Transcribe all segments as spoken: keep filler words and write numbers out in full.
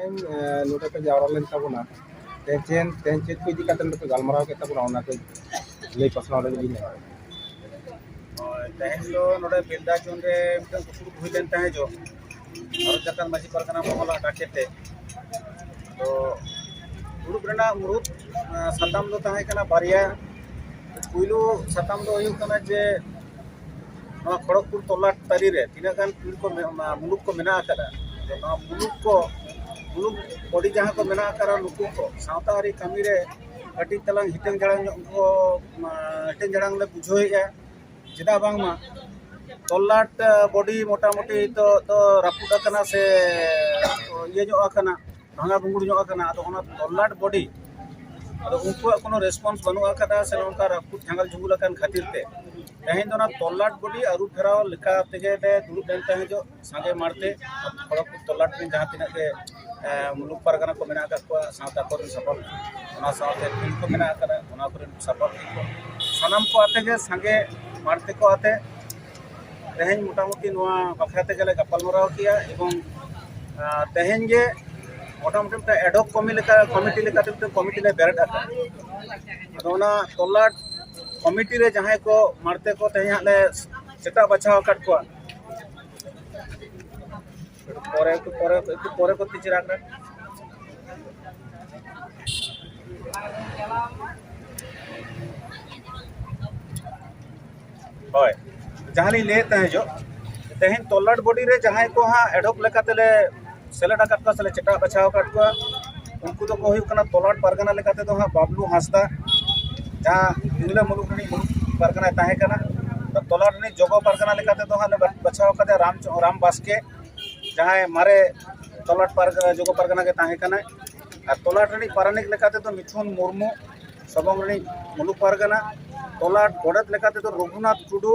ᱛᱮᱦᱮᱧ ᱱᱚᱰᱮ ᱯᱮ ᱡᱟᱣᱨᱟ ᱞᱮᱱ ᱛᱟᱵᱚᱱᱟ, ᱛᱮᱦᱮᱧ ᱪᱮᱫ ᱛᱮᱦᱮᱧ ᱪᱮᱫ ᱠᱚ ᱤᱫᱤ ᱠᱟᱛᱮ ᱯᱮ ᱜᱟᱞᱢᱟᱨᱟᱣ ᱠᱮᱫ ᱛᱟᱵᱚᱱᱟ, ᱚᱱᱟ ᱠᱚ ᱞᱟᱹᱭ ᱯᱟᱥᱱᱟᱣ ᱞᱟᱹᱜᱤᱫ ᱤᱧ ᱱᱮᱦᱚᱨᱚᱜ ᱠᱟᱱᱟ᱾ ᱦᱳᱭ, ᱛᱮᱦᱮᱧ ᱫᱚ ᱱᱚᱰᱮ ᱵᱤᱨᱫᱟᱪᱚᱱ ᱨᱮ ᱢᱤᱫᱴᱟᱝ ᱫᱩᱯᱲᱩᱵ ᱦᱩᱭ ᱞᱮᱱ ᱛᱟᱦᱮᱸ ᱡᱚ, ᱵᱷᱟᱨᱚᱛ ᱡᱟᱠᱟᱛ ᱢᱟᱹᱡᱷᱤ ᱯᱟᱨᱜᱟᱱᱟ ᱢᱚᱦᱚᱞᱟᱜ ᱰᱟᱠᱮᱛᱮ᱾ ᱛᱚ ᱫᱩᱲᱩᱵ ᱨᱮᱱᱟᱜ ᱢᱩᱲᱩᱫ ᱥᱟᱛᱟᱢ ᱫᱚ ᱛᱟᱦᱮᱸ ᱠᱟᱱᱟ ᱵᱟᱨᱭᱟ᱾ ᱯᱩᱭᱞᱩ ᱥᱟᱛᱟᱢ ᱫᱚ ᱦᱩᱭᱩᱜ ᱠᱟᱱᱟ ᱡᱮ ᱱᱚᱣᱟ ᱠᱷᱚᱲᱚᱜᱽᱯᱩᱨ ᱛᱚᱞᱟᱴ ᱛᱟᱹᱨᱤ ᱨᱮ ᱛᱤᱱᱟᱹᱜ ᱜᱟᱱ ᱯᱤᱲ ᱠᱚ ᱢᱩᱞᱩᱠ ᱠᱚ ᱢᱮᱱᱟᱜ ᱟᱠᱟᱫᱟ᱾ ᱱᱚᱣᱟ ᱢᱩᱞᱩᱠ ᱠᱚ ᱢᱩᱞᱩᱠ ᱵᱚᱰᱤ ᱡᱟᱦᱟᱸ ᱠᱚ ᱢᱮᱱᱟᱜ ᱟᱠᱟᱫᱟ, ᱱᱩᱠᱩ ᱠᱚ ᱥᱟᱶᱛᱟ ᱟᱹᱨᱤ ᱠᱟᱹᱢᱤ ᱨᱮ ᱠᱟᱹᱴᱤᱡ ᱛᱟᱞᱟᱝ ᱦᱤᱴᱟᱹᱝ ᱡᱷᱟᱲᱟᱝ ᱧᱚᱜ ᱠᱚ ᱦᱤᱴᱟᱹᱝ ᱡᱷᱟᱲᱟᱝ ᱞᱮ ᱵᱩᱡᱷᱟᱹᱣᱮᱫᱼᱟ᱾ ᱪᱮᱫᱟᱜ ᱵᱟᱝᱢᱟ ᱛᱚᱞᱞᱟᱴ ᱵᱚᱰᱤ ᱢᱚᱴᱟᱢᱩᱴᱤ ᱱᱤᱛᱚᱜ ᱫᱚ ᱨᱟᱹᱯᱩᱫ ᱟᱠᱟᱱᱟ ᱥᱮ ᱤᱭᱟᱹ ᱧᱚᱜ ᱟᱠᱟᱱᱟ, ᱵᱷᱟঙᱟ ᱵᱷᱩᱝᱜᱩᱲ ᱧᱚᱜ ᱟᱠᱟᱱᱟ᱾ ᱟᱫᱚ ᱚᱱᱟ ᱛᱚᱞᱞᱟᱴ ᱵᱚᱰᱤ, ᱟᱫᱚ ᱩᱱᱠᱩᱣᱟᱜ ᱠᱳᱱᱳ ᱨᱮᱥᱯᱚᱱᱥ ᱵᱟᱹᱱᱩᱜ ᱟᱠᱟᱫᱟ ᱥᱮ ᱱᱚᱝᱠᱟ ᱨᱟᱹᱯᱩᱫ ᱡᱷᱟᱸᱜᱟᱞ ᱡᱷᱩᱸᱜᱩᱞ ᱟᱠᱟᱱ ᱠᱷᱟᱹᱛᱤᱨ ᱛᱮ ᱛᱮᱦᱮᱧ ᱫᱚ ᱚᱱᱟ ᱛᱚᱞᱞᱟᱴ ᱵᱚᱰᱤ ᱟᱹᱨᱩ ᱯᱷᱮᱨᱟᱣ ᱞᱮᱠᱟ ᱛᱮᱜᱮ ᱞᱮ ᱫᱩᱲᱩᱵ ᱞᱮᱱ ᱛᱟᱦᱮᱸ ᱡᱚᱜ ᱥᱟᱸᱜᱮ ᱢᱟᱲᱛᱮ ᱠᱷᱚᱲᱚᱜᱽᱯᱩᱨ ᱛᱚᱞᱞᱟᱴ ᱨᱮᱱ ᱡᱟᱦᱟᱸ ᱛᱤᱱᱟᱹᱜ ᱜᱮ ᱢᱩᱞᱩᱠ ᱯᱟᱨᱜᱟᱱᱟ ᱠᱚ ᱢᱮᱱᱟᱜ ᱟᱠᱟᱫ ᱠᱚᱣᱟ, ᱥᱟᱶᱛᱟ ᱠᱚᱨᱮᱱ ᱥᱟᱯᱟᱵ, ᱚᱱᱟ ᱥᱟᱶᱛᱮ ᱯᱤᱲ ᱠᱚ ᱢᱮᱱᱟᱜ ᱟᱠᱟᱫᱟ, ᱚᱱᱟ ᱠᱚᱨᱮᱱ ᱥᱟᱯᱟᱵ ᱠᱚ, ᱥᱟᱱᱟᱢ ᱠᱚ ᱟᱛᱮ ᱜᱮ ᱥᱟᱸᱜᱮ ᱢᱟᱲᱛᱮ ᱠᱚ ᱟᱛᱮ ᱛᱮᱦᱮᱧ ᱢᱚᱴᱟᱢᱩᱴᱤ ᱱᱚᱣᱟ ᱵᱟᱠᱷᱨᱟ ᱛᱮᱜᱮ ᱞᱮ ᱜᱟᱯᱟᱞᱢᱟᱨᱟᱣ ᱠᱮᱜᱼᱟ᱾ ᱮᱵᱚᱝ ᱛᱮᱦᱮᱧ ᱜᱮ ᱢᱚᱴᱟᱢᱩᱴᱤ ᱢᱤᱫᱴᱟᱝ ᱮᱰᱦᱚᱠ ᱠᱚᱢᱤ ᱞᱮᱠᱟ ᱠᱚᱢᱤᱴᱤ ᱞᱮᱠᱟᱛᱮ ᱢᱤᱫᱴᱟᱝ ᱠᱚᱢᱤᱴᱤ ᱞᱮ ᱵᱮᱨᱮᱫ ᱟᱠᱟᱫᱟ᱾ ᱟᱫᱚ ᱚᱱᱟ ᱛᱚᱞᱞᱟᱴ ᱠᱚᱢᱤᱴᱤ ᱨᱮ ᱡᱟᱦᱟᱸᱭ ᱠᱚ ᱢᱟᱲᱛᱮ ᱠᱚ ᱛᱮᱦᱮᱧ ᱦᱟᱸᱜ ᱞᱮ ᱥᱮᱴᱟ ᱵᱟᱪᱷᱟᱣ ᱟᱠᱟᱫ ᱠᱚᱣᱟ᱾ ᱯᱚᱨᱮ ᱮᱠᱴᱩ ᱯᱚᱨᱮ ᱮᱠᱴᱩ ᱯᱚᱨᱮ ᱠᱚ ᱛᱤᱪᱤᱨ ᱟᱠᱟᱫ᱾ ᱦᱳᱭ, ᱡᱟᱦᱟᱸ ᱞᱤᱧ ᱞᱟᱹᱭᱮᱫ ᱛᱟᱦᱮᱸ ᱡᱚᱜ, ᱛᱮᱦᱮᱧ ᱛᱚᱞᱞᱟᱴ ᱵᱚᱰᱤ ᱨᱮ ᱡᱟᱦᱟᱸᱭ ᱠᱚ ᱦᱟᱸᱜ ᱮᱰᱦᱚᱠ ᱞᱮᱠᱟᱛᱮᱞᱮ ᱥᱮᱞᱮᱫ ᱟᱠᱟᱫ ᱠᱚᱣᱟ ᱥᱮᱞᱮ ᱪᱮᱴᱟᱜ ᱵᱟᱪᱷᱟᱣ ᱟᱠᱟᱫ ᱠᱚᱣᱟ, ᱩᱱᱠᱩ ᱫᱚᱠᱚ ᱦᱩᱭᱩᱜ ᱠᱟᱱᱟ ᱛᱚᱞᱞᱟᱴ ᱯᱟᱨᱜᱟᱱᱟ ᱞᱮᱠᱟᱛᱮ ᱫᱚ ᱦᱟᱸᱜ ᱵᱟᱵᱞᱩ ᱦᱟᱸᱥᱫᱟ, ᱡᱟᱦᱟᱸ ᱛᱤᱨᱞᱟᱹ ᱢᱩᱞᱩᱠ ᱨᱤᱱᱤᱡ ᱢᱩᱞᱩᱠ ᱯᱟᱨᱜᱟᱱᱟᱭ ᱛᱟᱦᱮᱸ ᱠᱟᱱᱟ᱾ ᱛᱚᱞᱞᱟᱴ ᱨᱤᱱᱤᱡ ᱡᱚᱜᱚ ᱯᱟᱨᱜᱟᱱᱟ ᱞᱮᱠᱟᱛᱮ ᱫᱚ ᱦᱟᱸᱜ ᱞᱮ ᱵᱟᱪᱷᱟᱣ ᱟᱠᱟᱫᱮᱭᱟ ᱨᱟᱢ ᱪᱚ- ᱨᱟᱢ ᱵᱟᱥᱠᱮ, ᱡᱟᱦᱟᱸᱭ ᱢᱟᱨᱮ ᱛᱚᱞᱞᱟᱴ ᱯᱟᱨᱜᱟᱱᱟ ᱡᱚᱜᱚ ᱯᱟᱨᱜᱟᱱᱟ ᱜᱮ ᱛᱟᱦᱮᱸ ᱠᱟᱱᱟᱭ᱾ ᱟᱨ ᱛᱚᱞᱞᱟᱴ ᱨᱤᱱᱤᱡ ᱯᱟᱨᱟᱱᱤᱠ ᱞᱮᱠᱟᱛᱮ ᱫᱚ ᱢᱤᱴᱷᱩᱱ ᱢᱩᱨᱢᱩ, ᱥᱚᱵᱚᱝ ᱨᱤᱱᱤᱡ ᱢᱩᱞᱩᱠ ᱯᱟᱨᱜᱟᱱᱟ᱾ ᱛᱚᱞᱞᱟᱴ ᱜᱚᱰᱮᱛ ᱞᱮᱠᱟᱛᱮ ᱫᱚ ᱨᱚᱜᱷᱩᱱᱟᱛᱷ ᱴᱩᱰᱩ,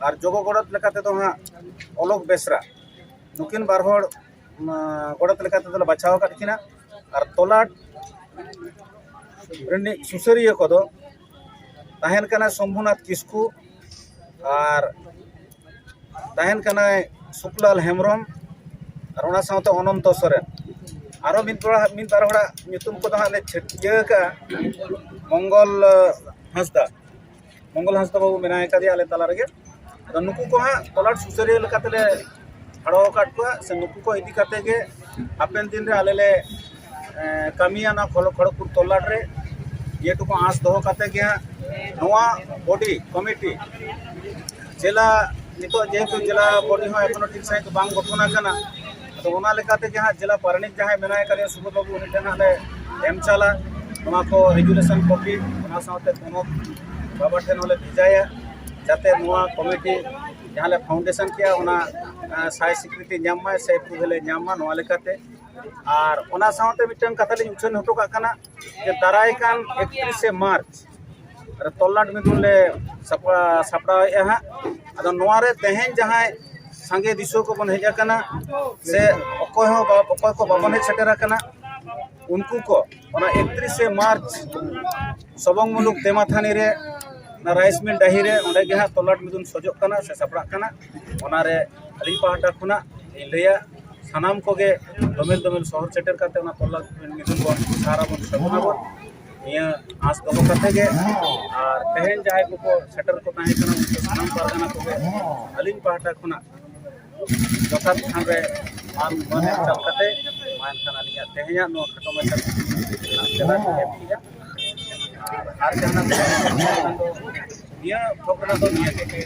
ᱟᱨ ᱡᱚᱜᱚ ᱜᱚᱰᱮᱛ ᱞᱮᱠᱟᱛᱮ ᱫᱚ ᱦᱟᱸᱜ ᱚᱞᱚᱠ ᱵᱮᱥᱨᱟ᱾ ᱱᱩᱠᱤᱱ ᱵᱟᱨ ᱦᱚᱲ ᱜᱚᱰᱮᱛ ᱞᱮᱠᱟ ᱛᱮᱫᱚ ᱞᱮ ᱵᱟᱪᱷᱟᱣ ᱟᱠᱟᱫ ᱠᱤᱱᱟ᱾ ᱟᱨ ᱛᱚᱞᱞᱟᱴ ᱨᱤᱱᱤᱡ ᱥᱩᱥᱟᱹᱨᱤᱭᱟᱹ ᱠᱚᱫᱚ ᱛᱟᱦᱮᱱ ᱠᱟᱱᱟᱭ ᱥᱚᱢᱵᱷᱩᱱᱟᱛᱷ ᱠᱤᱥᱠᱩ, ᱟᱨ ᱛᱟᱦᱮᱱ ᱠᱟᱱᱟᱭ ᱥᱩᱠᱞᱟᱞ ᱦᱮᱢᱵᱨᱚᱢ, ᱟᱨ ᱚᱱᱟ ᱥᱟᱶᱛᱮ ᱚᱱᱚᱱᱛᱚ ᱥᱚᱨᱮᱱ᱾ ᱟᱨᱚ ᱢᱤᱫ ᱵᱟᱨ ᱢᱤᱫ ᱵᱟᱨ ᱦᱚᱲᱟᱜ ᱧᱩᱛᱩᱢ ᱠᱚᱫᱚ ᱦᱟᱸᱜ ᱞᱮ ᱪᱷᱟᱹᱴᱭᱟᱹ ᱠᱟᱜᱼᱟ᱾ ᱢᱚᱝᱜᱚᱞ ᱦᱟᱸᱥᱫᱟ, ᱢᱚᱝᱜᱚᱞ ᱦᱟᱸᱥᱫᱟ ᱵᱟᱹᱵᱩ ᱢᱮᱱᱟᱭ ᱠᱟᱫᱮᱭᱟ ᱟᱞᱮ ᱛᱟᱞᱟ ᱨᱮᱜᱮ᱾ ᱟᱫᱚ ᱱᱩᱠᱩ ᱠᱚ ᱦᱟᱸᱜ ᱛᱚᱞᱟᱴ ᱥᱩᱥᱟᱹᱨᱤᱭᱟᱹ ᱞᱮᱠᱟ ᱛᱮᱞᱮ ᱴᱷᱟᱲᱚ ᱟᱠᱟᱫ ᱠᱚᱣᱟ, ᱥᱮ ᱱᱩᱠᱩ ᱠᱚ ᱤᱫᱤ ᱠᱟᱛᱮ ᱜᱮ ᱦᱟᱯᱮᱱ ᱫᱤᱱ ᱨᱮ ᱟᱞᱮ ᱞᱮ ᱠᱟᱹᱢᱤᱭᱟ ᱱᱚᱣᱟ ᱠᱷᱚᱲᱚᱜᱽᱯᱩᱨ ᱛᱚᱞᱟᱴ ᱨᱮ᱾ ᱡᱮᱴᱩᱠᱩ ᱟᱸᱥ ᱫᱚᱦᱚ ᱠᱟᱛᱮ ᱜᱮ ᱦᱟᱸᱜ ᱱᱚᱣᱟ ᱵᱚᱰᱤ ᱠᱚᱢᱤᱴᱤ ᱡᱮᱞᱟ, ᱱᱤᱛᱚᱜ ᱡᱮᱦᱮᱛᱩ ᱡᱮᱞᱟ ᱵᱚᱰᱤ ᱦᱚᱸ ᱮᱠᱷᱚᱱᱳ ᱴᱷᱤᱠ ᱥᱟᱺᱦᱤᱡ ᱫᱚ ᱵᱟᱝ ᱜᱚᱴᱷᱚᱱ ᱟᱠᱟᱱᱟ, ᱟᱫᱚ ᱚᱱᱟ ᱞᱮᱠᱟᱛᱮ ᱡᱟᱦᱟᱸ ᱡᱮᱞᱟ ᱯᱟᱨᱟᱱᱤᱠ ᱡᱟᱦᱟᱸᱭ ᱢᱮᱱᱟᱭ ᱠᱟᱫᱮᱭᱟ ᱥᱩᱵᱳᱫᱷ ᱵᱟᱹᱵᱩ, ᱩᱱᱤ ᱴᱷᱮᱱ ᱦᱟᱸᱜ ᱞᱮ ᱮᱢ ᱪᱟᱞᱟ ᱱᱚᱣᱟ ᱠᱚ ᱨᱮᱡᱩᱞᱮᱥᱚᱱ ᱠᱚᱯᱤ, ᱚᱱᱟ ᱥᱟᱶᱛᱮ ᱯᱚᱱᱚᱛ ᱵᱟᱵᱟ ᱴᱷᱮᱱ ᱦᱚᱸᱞᱮ ᱵᱷᱮᱡᱟᱭᱟ, ᱡᱟᱛᱮ ᱱᱚᱣᱟ ᱠᱚᱢᱤᱴᱤ ᱡᱟᱦᱟᱸ ᱞᱮ ᱯᱷᱟᱣᱩᱱᱰᱮᱥᱚᱱ ᱠᱮᱜᱼᱟ, ᱚᱱᱟ ᱥᱟᱭ ᱥᱤᱠᱨᱤᱛᱤ ᱧᱟᱢ ᱢᱟᱭ ᱥᱮ ᱮᱯᱨᱩᱵᱷᱮᱞᱮ ᱧᱟᱢ ᱢᱟ, ᱱᱚᱣᱟ ᱞᱮᱠᱟᱛᱮ᱾ ᱟᱨ ᱚᱱᱟ ᱥᱟᱶᱛᱮ ᱢᱤᱫᱴᱟᱝ ᱠᱟᱛᱷᱟ ᱞᱤᱧ ᱩᱪᱷᱟᱹᱱ ᱦᱚᱴᱚ ᱠᱟᱜ ᱠᱟᱱᱟ ᱡᱮ ᱫᱟᱨᱟᱭ ᱠᱟᱱ ᱮᱠᱛᱨᱤᱥᱮ ᱢᱟᱨᱪ ᱨᱮ ᱛᱚᱞᱞᱟᱴ ᱢᱤᱫᱩᱱ ᱞᱮ ᱥᱟᱯᱲᱟᱣᱮᱫᱼᱟ ᱦᱟᱸᱜ᱾ ᱟᱫᱚ ᱱᱚᱣᱟ ᱨᱮ ᱛᱮᱦᱮᱧ ᱡᱟᱦᱟᱸᱭ ᱥᱟᱸᱜᱮ ᱫᱤᱥᱩᱣᱟᱹ ᱠᱚᱵᱚᱱ ᱦᱮᱡ ᱟᱠᱟᱱᱟ, ᱥᱮ ᱚᱠᱚᱭ ᱦᱚᱸ ᱚᱠᱚᱭ ᱠᱚ ᱵᱟᱵᱚᱱ ᱦᱮᱡ ᱥᱮᱴᱮᱨ ᱟᱠᱟᱱᱟ, ᱩᱱᱠᱩ ᱠᱚ ᱚᱱᱟ ᱮᱠᱛᱨᱤᱥᱮ ᱢᱟᱨᱪ ᱥᱚᱵᱚᱝ ᱢᱩᱞᱩᱠ ᱛᱮᱢᱟᱛᱷᱟᱱᱤ ᱨᱮ, ᱚᱱᱟ ᱨᱟᱭᱤᱥ ᱢᱤᱞ ᱰᱟᱹᱦᱤ ᱨᱮ, ᱚᱸᱰᱮ ᱜᱮ ᱦᱟᱸᱜ ᱛᱚᱞᱞᱟᱴ ᱢᱤᱫᱩᱱ ᱥᱚᱡᱚᱜ ᱠᱟᱱᱟ ᱥᱮ ᱥᱟᱯᱲᱟᱜ ᱠᱟᱱᱟ᱾ ᱚᱱᱟᱨᱮ ᱟᱹᱞᱤᱧ ᱯᱟᱦᱴᱟ ᱠᱷᱚᱱᱟᱜ ᱞᱤᱧ ᱞᱟᱹᱭᱟ, ᱥᱟᱱᱟᱢ ᱠᱚᱜᱮ ᱫᱚᱢᱮᱞ ᱫᱚᱢᱮᱞ ᱥᱚᱦᱚᱨ ᱥᱮᱴᱮᱨ ᱠᱟᱛᱮ ᱚᱱᱟ ᱛᱚᱞᱞᱟᱴ ᱢᱤᱫᱩᱱ ᱵᱚᱱ ᱥᱟᱨ ᱟᱵᱚᱱ, ᱥᱟᱹᱜᱩᱱ ᱟᱵᱚᱱ᱾ ᱱᱤᱭᱟᱹ ᱟᱸᱥ ᱫᱚᱦᱚ ᱠᱟᱛᱮ ᱜᱮ, ᱟᱨ ᱛᱮᱦᱮᱧ ᱡᱟᱦᱟᱸᱭ ᱠᱚᱠᱚ ᱥᱮᱴᱮᱨ ᱠᱚ ᱛᱟᱦᱮᱸ ᱠᱟᱱᱟ, ᱩᱱᱠᱩ ᱥᱟᱱᱟᱢ ᱯᱟᱨᱜᱟᱱᱟ ᱠᱚᱜᱮ ᱟᱹᱞᱤᱧ ᱯᱟᱦᱴᱟ ᱠᱷᱚᱱᱟᱜ ᱡᱚᱛᱷᱟᱛ ᱛᱷᱟᱱ ᱨᱮ ᱢᱟᱱ ᱢᱟᱹᱱ ᱮᱢ ᱪᱟᱞ ᱠᱟᱛᱮ, ᱢᱟ ᱮᱱᱠᱷᱟᱱ ᱟᱹᱞᱤᱧᱟᱜ ᱛᱮᱦᱮᱧᱟᱜ ᱱᱚᱣᱟ ᱠᱷᱟᱴᱚ ᱢᱟᱪᱷᱟ ᱛᱮᱞᱟ ᱞᱤᱧ ᱮᱢ ᱠᱮᱫᱟ᱾ ᱟᱨ, ᱟᱨ ᱡᱟᱦᱟᱱᱟᱜ ᱱᱤᱭᱟᱹ ᱵᱷᱞᱚᱜ ᱨᱮᱱᱟᱜ ᱫᱚ ᱱᱤᱭᱟᱹ ᱜᱮ᱾